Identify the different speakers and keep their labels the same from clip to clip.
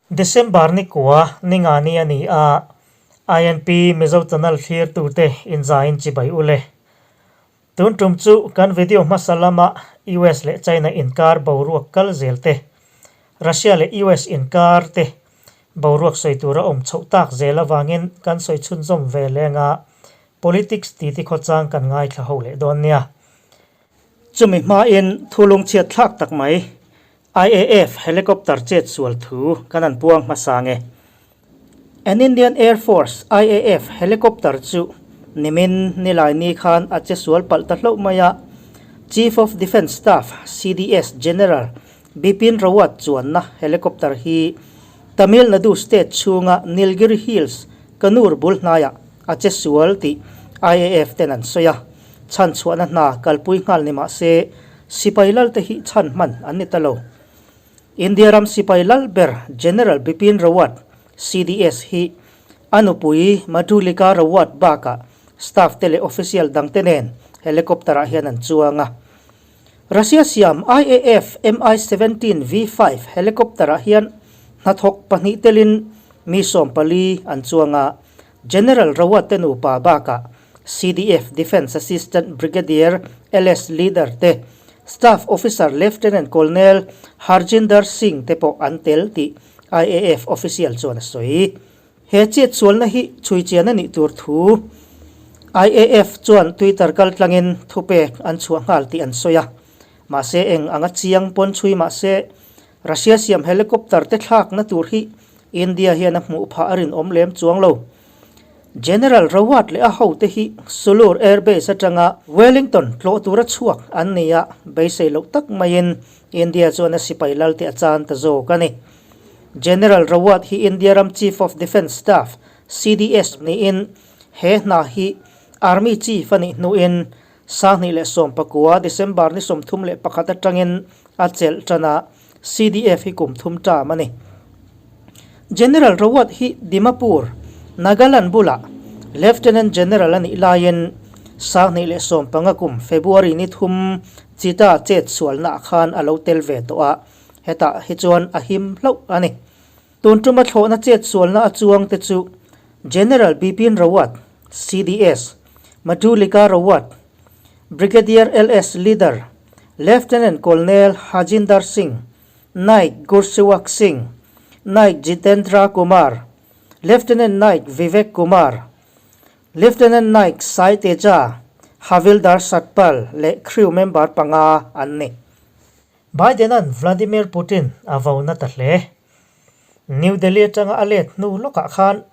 Speaker 1: December ni kua ni nga ni a ni a, INP Mizo Channel thlirtute inzaiin chibai u le. Tun tum chu kan video hmasa lama US leh China inkar boruak kal zel te, Russia leh US inkar te boruak sawi tura awm chhoh tak zel avangin kan sawi chhunzawm ve leng a, politics titi khawchang kan ngaithla ho leh dawn nia. Chumi hmain thu lungchhiat thlak tak mai IAF helicopter chet sual thu kan an puang hmasa nge. An Indian Air Force, IAF, helicopter chu nimin nilai ni khan a che sual palh ta hlauh mai a, Chief of Defence Staff, CDS, General Bipin Rawat chuanna helicopter hi Tamil Nadu state chhunga Nilgiri Hills, Kannur bul hnaiah a che sual tih IAF ten an sawi a, chhanchhuahna hna kalpui nghal ni mah se Sipai lal te hi chhan hman an ni ta lo. India ram sipai lal ber General Bipin Rawat, CDS, hi a nupui Madhulika Rawat bakah staff te leh official dang te nen helicopter ah hian an chuang a. Russia siam IAF Mi-17 V5 helicopter ah hian hnathawk pahnih telin mi 14 an chuang a, General Rawat te nupa bakah CDF Defence Assistant Brigadier LS Leader te, Staff Officer Lieutenant Colonel Harjinder Singh te pawh an tel tih IAF official chuan a sawi. He chetsualna hi chhuichian a nih tur thu IAF chuan Twitter kaltlangin thupek an chhuah nghal tih an sawi a. Mahse eng anga chiang pawn chhui mahse Russia siam helicopter te thlakna tur hi India hian a hmuh phah a rinawm lem chuang lo. General Rawat leh a hote hi Sulur Air Base atanga Wellington tlawh tura chhuak an ni a, beisei loh tak maiin India chuan a sipai lalte a chan ta zawk a ni. General Rawat hi India ram Chief of Defence Staff, CDS, niin he hna hi Army Chief a nih hnuin 2019 December ni 31 atangin a chelh tan a, CDF hi kum thum term a ni. General Rawat hi Dimapur, Nagaland bulah Lieutenant General a nih laiin 2015 kum February ni thum Chita chet sualnaah khan a lo tel ve tawh a, hetah hi chuan a him hlauh a ni. Tun tuma thlawhna chet sualna a chuang te chu General Bipin Rawat, CDS, Madhulika Rawat, Brigadier LS Leader, Lieutenant Colonel Hajinder Singh, Naik Gursewak Singh, Naik Jitendra Kumar, Lieutenant Naik Vivek Kumar, Lieutenant Naik Sai Teja, Havildar Satpal leh crew member panga an ni. Biden-a'n Vladimir Putin a vo na ta hle. New Delhi atanga a let hnu lawkah khan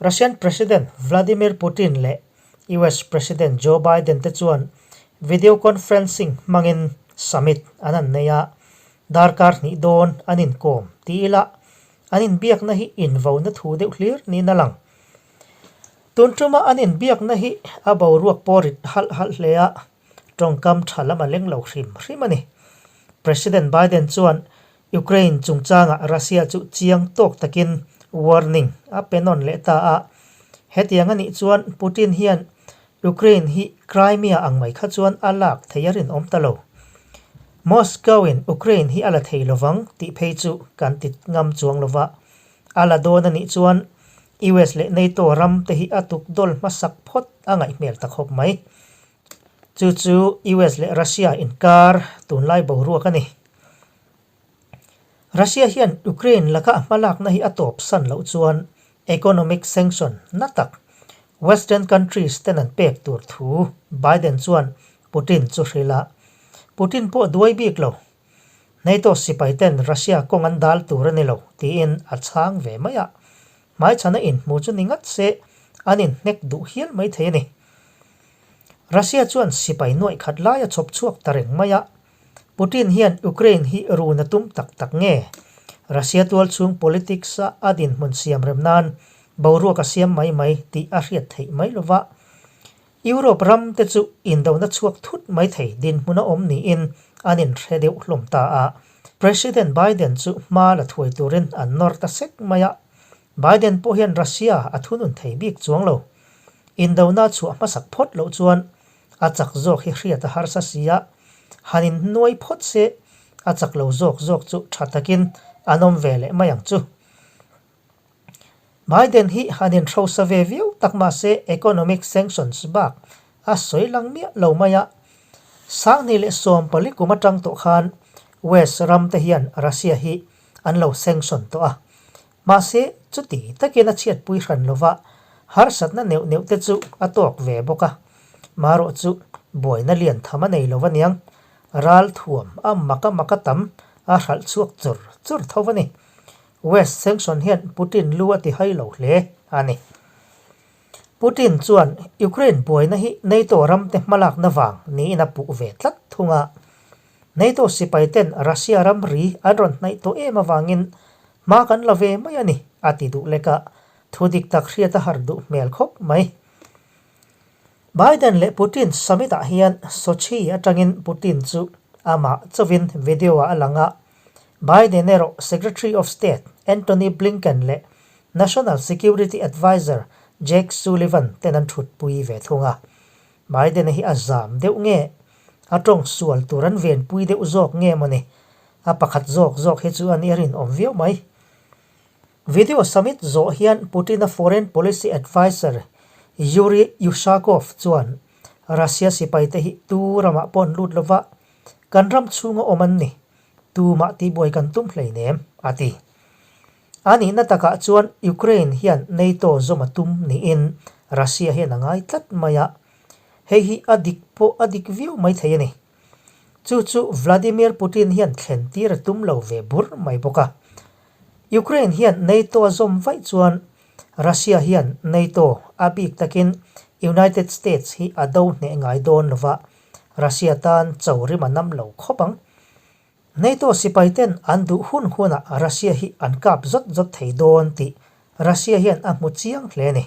Speaker 1: Russian President Vladimir Putin leh US President Joe Biden te chuan video conferencing hmangin summit an an nei a, darkar hnih dawn an inkawm ti ila an inbiakna hi invona thu deuh hlir niin a lang. Tun tuma an inbiakna hi a boruak pawh rit halh halh hle a, tawngkam tha lam a leng lo hrim hrim a ni. President Biden chuan Ukraine chungchangah Russia chu chiang tawk takin warning a pe nawn leh ta a, hetiang a nih chuan Putin hian Ukraine hi Crimea ang mai kha chuan a lak thei a rinawm ta lo. Moscow-in Ukraine hi a la thei lovang tih phei chu kan ti ngam chuang lova, a la dawn a nih chuan US leh NATO ram te hi a tuk dawl hmasak phawt a ngaih hmel ta khawp mai. Chu chu US leh Russia inkar tunlai boruak a ni. Russia hian Ukraine laka a hmalakna hi a tawp san loh chuan economic sanction na tak Western countries ten an pek tur thu Biden chuan Putin chu hrilh a, Putin pawh duai bik lo. NATO sipai ten Russia kawng an dal tur a ni lo tiin a chhang ve mai a, hmaichhana inhmu chu ni ngat se an inhnek duh hial mai thei a ni. Russia chuan sipai nuaih khat lai a chhawp chhuak ta reng mai a, Putin hian Ukraine hi run a tum tak tak nge? Russia tualchhung politics a a dinhmun siam rem nan boruak a siam mai mai tih a hriat theih mai lova, Europe ram te chu indona chhuak thut mai thei dinhmun a awm niin an inhre deuh hlawm ta a. President Biden chu hma la thuai turin an nawr ta sek mai a, Biden pawh hian Russia a thunun thei bik chuang lo. Indona chhuah hmasak phawt loh chuan a chak zawk hi hriat a harsa si a, han inhnuai phawt se a chak lo zawk zawk chu tha takin an awm ve leh mai ang chu. Biden hi han inhrosa ve viau tak mahse economic sanctions bak a sawi lang miah lo mai a. 2014 kum atang tawh khan West ram te hian Russia hi an lo sanction tawh a. Mahse chuti takin a chhiatpui hran lova harsatna neuh neuh te chu a tawk ve bawk a. Marawh chu buaina lian tham a nei lo aniang. Ral thuam a mak a mak a tam a hralh chhuak chur chur tho a ni. West sanction hian Putin lu a ti hai lo hle a ni. Putin chuan Ukraine buaina hi NATO ramte hmalakna vang niin a puh ve tlat thung a. NATO sipaiten Russia ramri an rawn hnaih tawh em avangin hma kan la ve mai a ni, a ti duh lek a, thu dik tak hriat a har duh hmel khawp mai. Biden leh Putin summit ah hian Sochi atangin Putin chu amah chauhin video ah a lang a, Biden erawh Secretary of State Antony Blinken leh National Security Adviser Jake Sullivan ten an thutpui ve thung a. Biden-a hi a zam deuh nge? A tawng sual tur an venpui deuh zawk nge mawni? A pakhat zawk zawk hi chu a nih a rinawm viau mai. Video summit zawh hian Putin-a foreign policy adviser Yuri Ushakov chuan Russia sipaite hi tu ramah pawh an lut lova, kan ram chhunga awm an ni, tumah tihbuai kan tum hleinem, a ti. A nihna takah chuan Ukraine hian NATO zawm a tum niin Russia hian a ngai tlat mai a, hei hi a dik pawh a dik viau maithei a ni. Chu chu Vladimir Putin hian thlen tir a tum lo ve bur mai bawk a. Ukraine hian NATO a zawm vaih chuan Russia hian NATO a bik takin United States hi a do hneh ngai dawn lova, Russia tan cho rim a nam lo khawp ang. NATO sipai ten an duh hun hunah Russia hi an kap zawt zawt thei dawn tih Russia hian a hmu chiang hle a ni.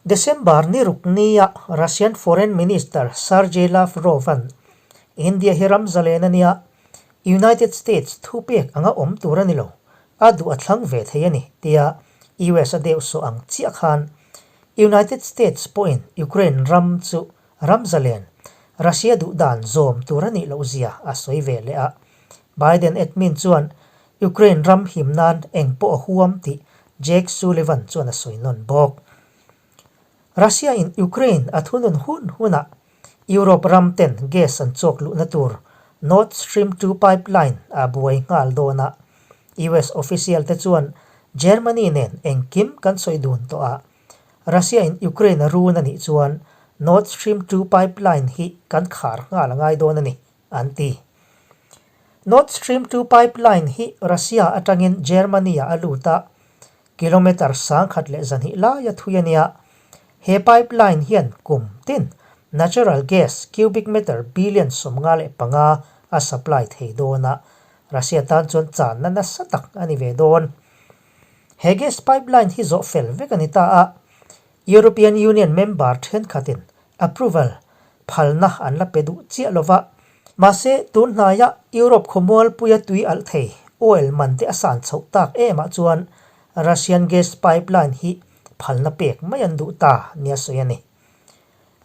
Speaker 1: December ni ruk nia Russian Foreign Minister Sergei Lavrov-a'n India hi ram zalen a nia, United States thu pek anga awm tur a ni lo, a duh a thlang ve thei a ni tia US a deuh sawh ang chiah khan United States pawhin Ukraine ram chu ram zalen, Russia duh dan zawm tur a nih loh zia a sawi ve leh a. Biden admin chuan Ukraine ram him nan eng pawh a huam tih Jake Sullivan chuan a sawi nawn bawk. Russia in Ukraine a thunun hun hunah Europe ram ten gas an chawk luhna tur Nord Stream 2 pipeline a buai nghal dawn a. US official te chuan Germany nen engkim kan sawi dun tawh a, Russia in Ukraine a run a nih chuan Nord Stream 2 pipeline hi kan khar nghal a ngai dawn a ni, an ti. Nord Stream 2 pipeline hi Russia atangin Germany-ah a lut a, kilometre 1200 laia thui a nia. He pipeline hian kum tin natural gas cubic meter billion 55 a supply thei dawn a, Russia tan chuan channa nasa tak a ni ve dawn. He gas pipeline hi zawh fel vek a ni ta a, European Union member thenkhatin approval phalna an la pe duh chiah lo va. Mahse, tun hnaia Europe khawmualpuia tui alh thei oil man te a san chhoh tak emah chuan Russian gas pipeline hi phalna pek mai an duh ta nia sawi a ni.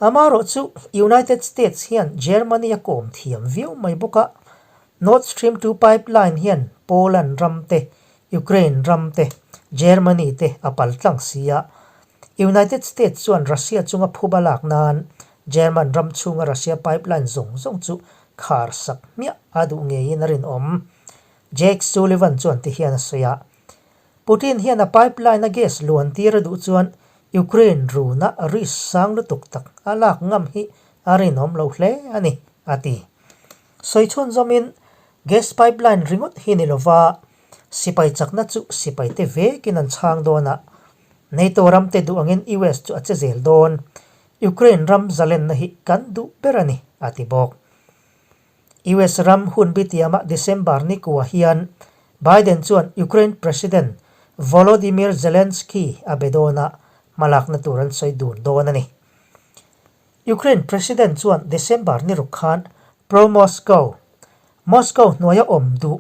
Speaker 1: Amaherawh chu United States hian Germany a kawm thiam viau mai bawk a, Nord Stream 2 pipeline hian Poland ram te Ukraine ram te, Germany te a pal tlang si a. United States chuan Russia chunga phuba lak nan German ram chhunga Russia pipeline zawng zawng chu khar sak hmiah a duh ngeiin a rinawm. Jake Sullivan chuan ti hian a sawi a, Putin hian a pipeline a gas luan tir a duh chuan Ukraine runa risk sang lutuk tak a lak ngam hi a rinawm lo hle a ni, a ti. Sawi chhunzawmin gas pipeline ringawt hi ni lova sipai chakna chu sipaite vekin an chhang dawn a, NATO ramte duh angin US chu a che zel dawn. Ukraine ram zalenna hi kan duh ber a ni, a ti bawk. US ram hun bitiamah December ni kua hian Biden chuan Ukraine President Volodymyr Zelensky a be dawn a, hmalakna tur an sawi dun dawn a ni. Ukraine President chuan December ni ruk khan pro-Moscow, Moscow hnuaia awm duh,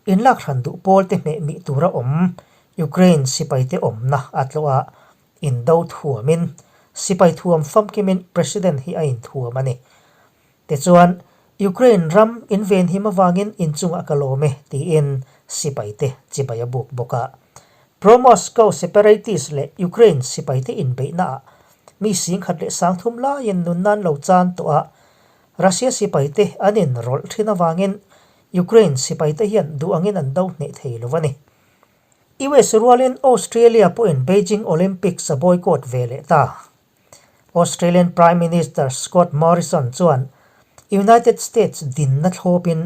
Speaker 1: inlak hran duh pawlte hmeh mih tura awm Ukraine sipaite awmna a tlawh a, indo thuamin, sipai thuam famkimin President hi a inthuam a ni. Tichuan, Ukraine ram invenhim avangin inchungah ka lawm e, tiin sipaite chibai a buk bawk a. Pro-Moscow separatist leh Ukraine sipaite inbeihnaah mi 10,000 leh 30 laiin nunna an lo chan tawh a, Russia sipaite an inrawlh thin avangin Ukraine sipaite hian duh angin an do hneh thei lo a ni. US rualin Australia pawhin Beijing Olympics a boycott ve leh ta. Australian Prime Minister Scott Morrison chuan United States dinna thlawpin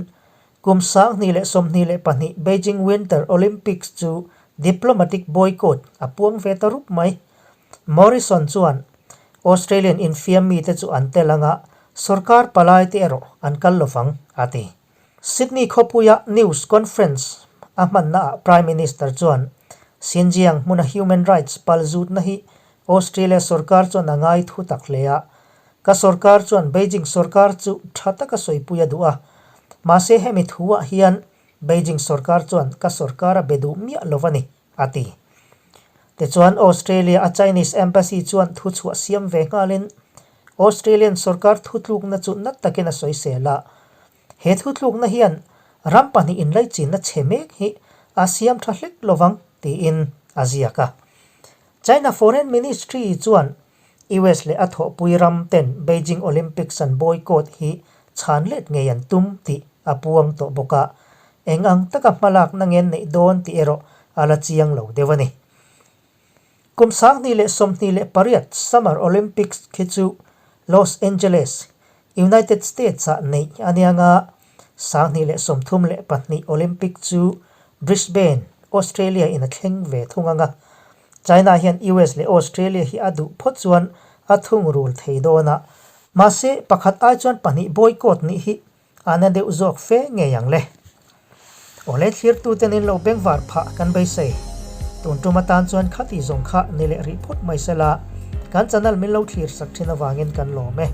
Speaker 1: kum 2022 Beijing Winter Olympics chu diplomatic boycott a puang ve ta rup mai. Morrison chuan Australian infiam mite chu an tel anga sorkar palaite erawh an kal lovang a ti. Sydney khawpuia news conference a hmannaah Prime Minister chuan Xinjiang hmuna human rights palzutna hi Australia sorkar chuan a ngai thu tak hle a. Ka sorkar chuan Beijing sorkar chu tha taka sawipui a duh a. Mahse hemi thuah hian Beijing sorkar chuan ka sorkar a be duh miah lo a ni, a ti. Tichuan Australia a Chinese Embassy chuan thuchhuah siam ve nghalin Australian sorkar thutlukna chu nat takin a sawisel a. He thutlukna hian ram pahnih inlaichinna chhe mek hi a siam tha hlek lovang tiin a ziak a. China Foreign Ministry chuan US leh a thawhpui ram ten Beijing Olympics an boycott hi chhan let ngei an tum tih a puang tawh bawk a, eng ang taka hmalakna ngen neih dawn tih erawh a la chiang lo deuh a ni. Kum 2028 Summer Olympics khi chu Los Angeles, United States-ah neih a nia nga, 2032 Olympic chu Brisbane, Australia-in a thleng ve thung ang a. China hian US leh Australia hi a duh phawt chuan a thungrul thei dawn a, mahse pakhat ai chuan pahnih boycott nih hi a na deuh zawk fe ngei ang le. Awle thlirtute nin lo bengvar phah kan beisei. Tun tum atan chuan khati zawng kha ni leh rih phawt mai sela, kan channel min lo thlir sak thin avangin kan lawm e.